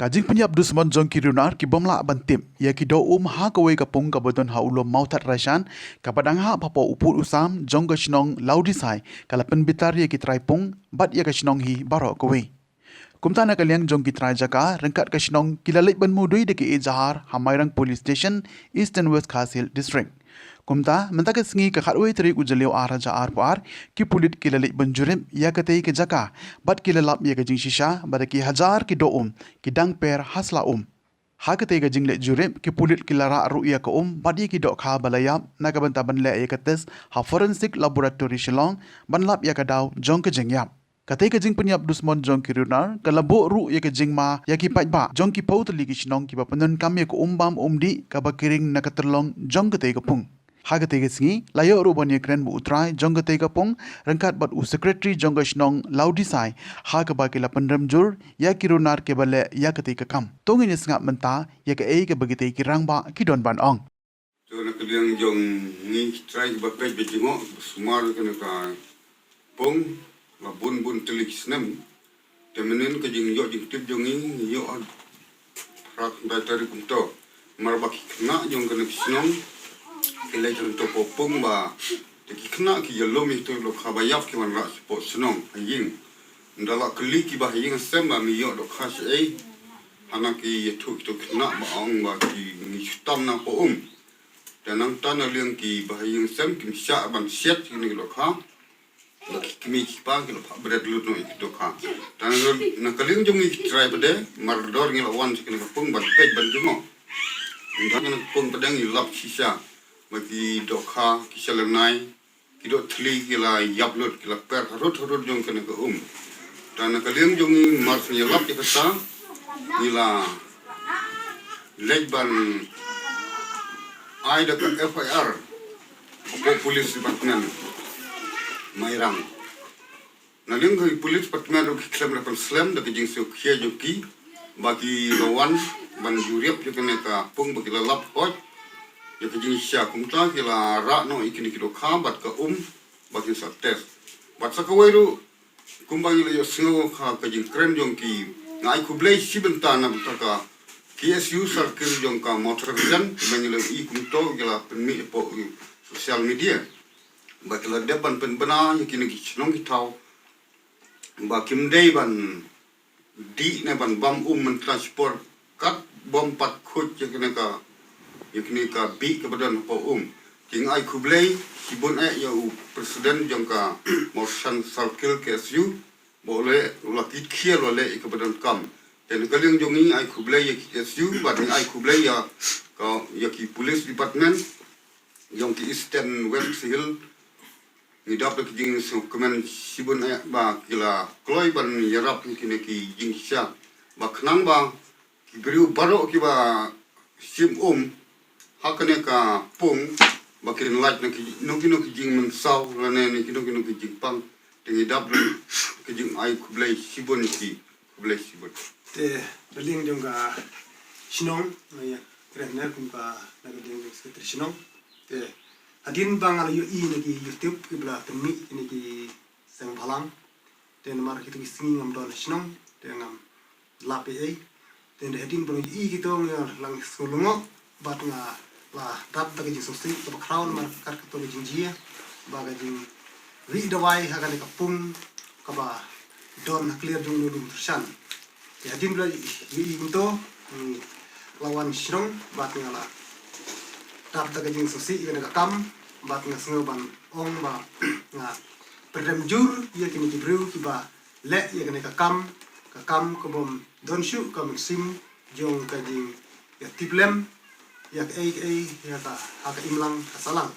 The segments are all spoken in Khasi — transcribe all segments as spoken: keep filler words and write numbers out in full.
Ka jingpynïap dusmon jong ki riewnar ki bym lah ban tip ïa ki doh um ha kawei ka pung kaba don ha u lum Mawthadraishan, kaba dang hap hapoh u pud u sam jong ka shnong Lawdisai, ka la pynbitar ïa ki trai pung bad ïa ka shnong hi baroh kawei. Kumta na ka liang jong ki trai jaka ryngkat ka shnong ki la leit ban mudui da ki ejahar ha Mairang Police Station, Eastern West Khasi Hills District. Kumta mynta ka sngi ka khatwei tarik u Jylliew ar hajar arphew ar, ki pulit ki la leit ban jurip ïa katei ka jaka bad ki la lap ïa ka jingshisha ba da ki hajar ki doh um ki dang per ha sla um. Ha katei ka jingleit jurip, ki pulit ki la rah ruh ïa ka um bad ïa ki dohkha ba la ïap na ka bynta ban leh ïa ka test ha Forensic Laboratory Shillong ban lap ïa ka daw jong ka jingïap. Katei ka jingpynïap dusmon jong ki riewnar ka la buh ruh ïa ka jingma ïa ki paidbah jong ki phew tylli ki shnong kiba pyndonkam ïa ka um bam um dih kaba ki ring na ka tyrlong jong katei ka pung. Ha katei ka sngi la ïoh ruh ban ïakren bad u trai jong katei ka pung ryngkat bad u secretary jong ka shnong Lawdisai, ha kaba ki la pynrem jur ïa ki riewnar kiba leh ïa katei ka kam. To ngin ïa sngap mynta ïa kaei kaba kitei ki rangbah ki don ban ong. To na ka liang jong ngi ki trai kiba peit ba jngoh ba sumar kane ka pung la bun bun tylli ki snem. Te mynnin ka jingïoh jingtip jong ngi, ngi ïoh ha phra khyndai tarik kumto. Namar ba ki khynnah jong kane ka shnong ki leit hangto hapoh pung ba te ki khynnah ki ïalum ïa kito ki dohkha ba ïap ki wanrah shapoh shnong ha ïing. Ynda la kylli kiba ha ïing ha sem ba me ïoh dohkha shaei, hana ki ïathuh kito ki khynnah ba ong ba ki ngi shu tam na hapoh um. Te nangta na liang kiba ha ïing ha sem kim shah ban shet ïa kine ki dohkha. Ba ki kmie ki kpa ki la phah bret lut noh ïa ki dohkha. Te na, na ka liang jong ngi ki trai pat de, mar dor ngi la wan sha kane ka pung ban peit ban jngoh. Ynda kane ka pung pat de ngi lap shisha ba ki dohkha, ki shalynai, ki doh thli ki la ïap lut, ki la per harud harud jong kane ka um. Te na ka liang jong ngi mar shu ïalap ïa kata, ngi la leit ban ai da ka F I R hapoh Police Department Mairang. Na liang ka Police Department ruh ki khlem da pynslem da ka jingsngewkhia jong ki ba ki la wan ban jurip ïa kane ka pung ba ki la lap hoi ïa ka jingshisha, kumta ki la rah noh ïa kine ki dohkha bad ka um ba kin sa test. Bad sa kawei ruh, kumba ngi la ïohsngew ha ka jingkren jong ki, nga ai khublei shi bynta na bynta ka K S U circle jong ka Mawthadraishan, ba ngi la i kumto ki la pynmih hapoh social media ba ki la dep ban pynbna ïa kine ki shnong ki thaw ba kim dei ban dih ne ban bam um mynta shipor kat bym pat khuid ïa kine ka, ïa kine ka bih kaba don hapoh um. Te nga ai khublei shibun eh ïa u president jong ka Mawthadraishan circle K S U ba u la, u la kit khier u la leh ïa kaba donkam. Te na ka liang jong ngi ai khublei ïa ki K S U bad ngi ai khublei ïa ka, ïa ki police department jong ki Eastern West Khasi Hills. Ngi dap da ka jingsngewkmen shibun eh ba ki la kloi ban ïarap ïa kine ki jingshisha ba khnang ba ki briew baroh kiba shim um ha kane ka pung ba kin lait na ki, na kino ki jingmynsaw lane na kino kino ki jingpang. Te ngi dap da ka jingai khublei shibun ïa ki. Khublei shibun. Te da liang jong ka shnong, nga ïa kren ne kum ka, na ka liang jong secretary shnong. Te hadien ba nga la ïohi na ki YouTube kiba la pynmih kine ki seng bhalang. Te namar kito ki sngi ngam don ha shnong, te ngam lap ei ei. Te hadien ba nga ïohi kito nga la sngewlyngngoh bad nga la dap da ka jingsngewsih kaba khraw namar kat kato ka jingjia ba ka jingwieh dawai ha kane ka pung kaba don ha kliar jong u Mawthadraishan. Te hadien ba la ïohi kumto, ngi la wan shnong bad nga la dap da ka jingsngewsih ïa kane ka kam bad nga sngew ban ong ba nga pyrem jur ïa kine ki briew kiba leh ïa kane ka kam, ka kam ka bym don shuh ka mynsiem jong ka jingïatiplem ïa kaei kaei ïa ka ha ka imlang ka sahlang.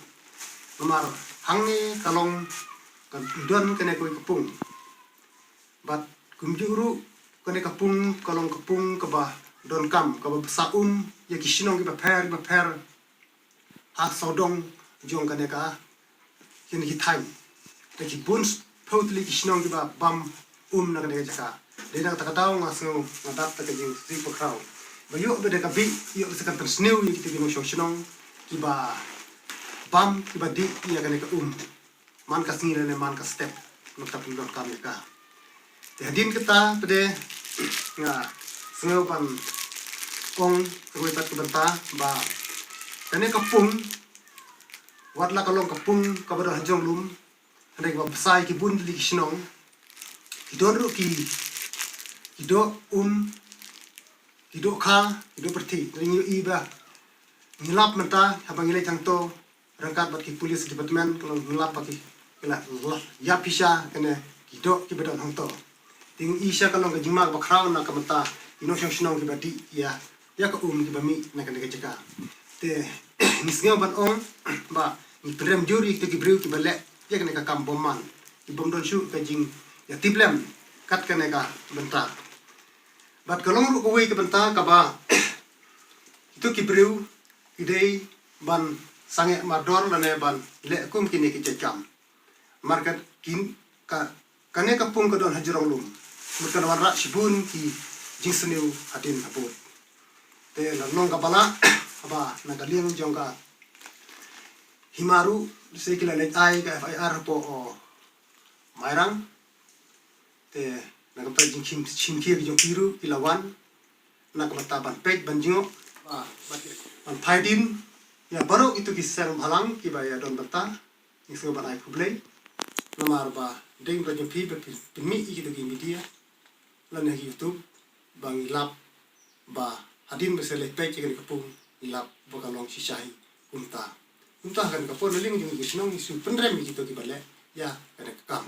Namar hangne ka long ka don kane kawei ka pung. Bad kumjuh ruh kane ka pung ka long ka pung kaba donkam, kaba bsa um ïa ki shnong kiba pher kiba pher ha sawdong jong kane ka, kine ki thaiñ. Te ki bun phew tylli ki shnong kiba bam um na kane ka jaka. Dei na kata ka daw nga sngew nga dap da ka jingsngewsih bakhraw. Ba ïoh ba da ka bih, ïoh ba sa kan pynsniew ïa kita ki nongshong shnong kiba bam kiba dih ïa kane ka um man ka sngi lane man ka step, na ka pyndonkam ïa ka. Te hadien kata pat de nga Sngew ban ong kawei pat ka bynta ba kane ka pung, wat la ka long ka pung kaba don ha jrong lum, hynrei kaba bsa ïa ki bun tylli ki shnong, ki don ruh ki, ki doh um, ki doh kha, ki doh pyrthei. Hynrei ngi ïohi ba ngi lap mynta, haba ngi leit hangto ryngkat bad ki police department, ka long ngi lap ba ki, ki la, la ïap shisha kane ki doh kiba don hangto. Te ngi i shisha ka long ka jingma kaba khraw na ka bynta ki nongshong shnong kiba dih ïa, ïa ka um kiba mih na kane ka jaka. Te ngi sngew ban ong ba ngi pynrem jur ïa kito ki briew kiba leh ïa kane ka kam bymman, ki bym don shuh ka jingïatiplem kat kane ka bynta. Bad ka long ruh kawei ka bynta kaba kito ki briew ki dei ban sangeh mardor lane ban leh kum kine ki jait kam. Namar ka kin, ka, kane ka pung ka don ha jrong lum. Mut ka la wanrah shibun ki jingsniew hadien habud. Te la long kaba lah haba na ka liang jong ka hima ruh, lehse ki la leit ai ka F I R hapoh, oh, Mairang. Te na ka bynta jingshim, shim khia ki jong ki ruh ki la wan na ka bynta ban peit ban jngoh, ah, ban, ban phai dien ïa baroh kito ki seng bhalang kiba ïa don bynta. Ngi sngew ban ai khublei namar ba dei ban jong phi ba phi pynmih ïa kito ki media lane ha ki YouTube ba ngi lap ba hadien ba sa leit peit ïa kane ka pung ngi lap ba ka long shisha hi kumta. Kumta ha kane ka por na liang jong ngi ki shnong ngi shu pynrem ïa kito kiba leh ïa kane ka kam.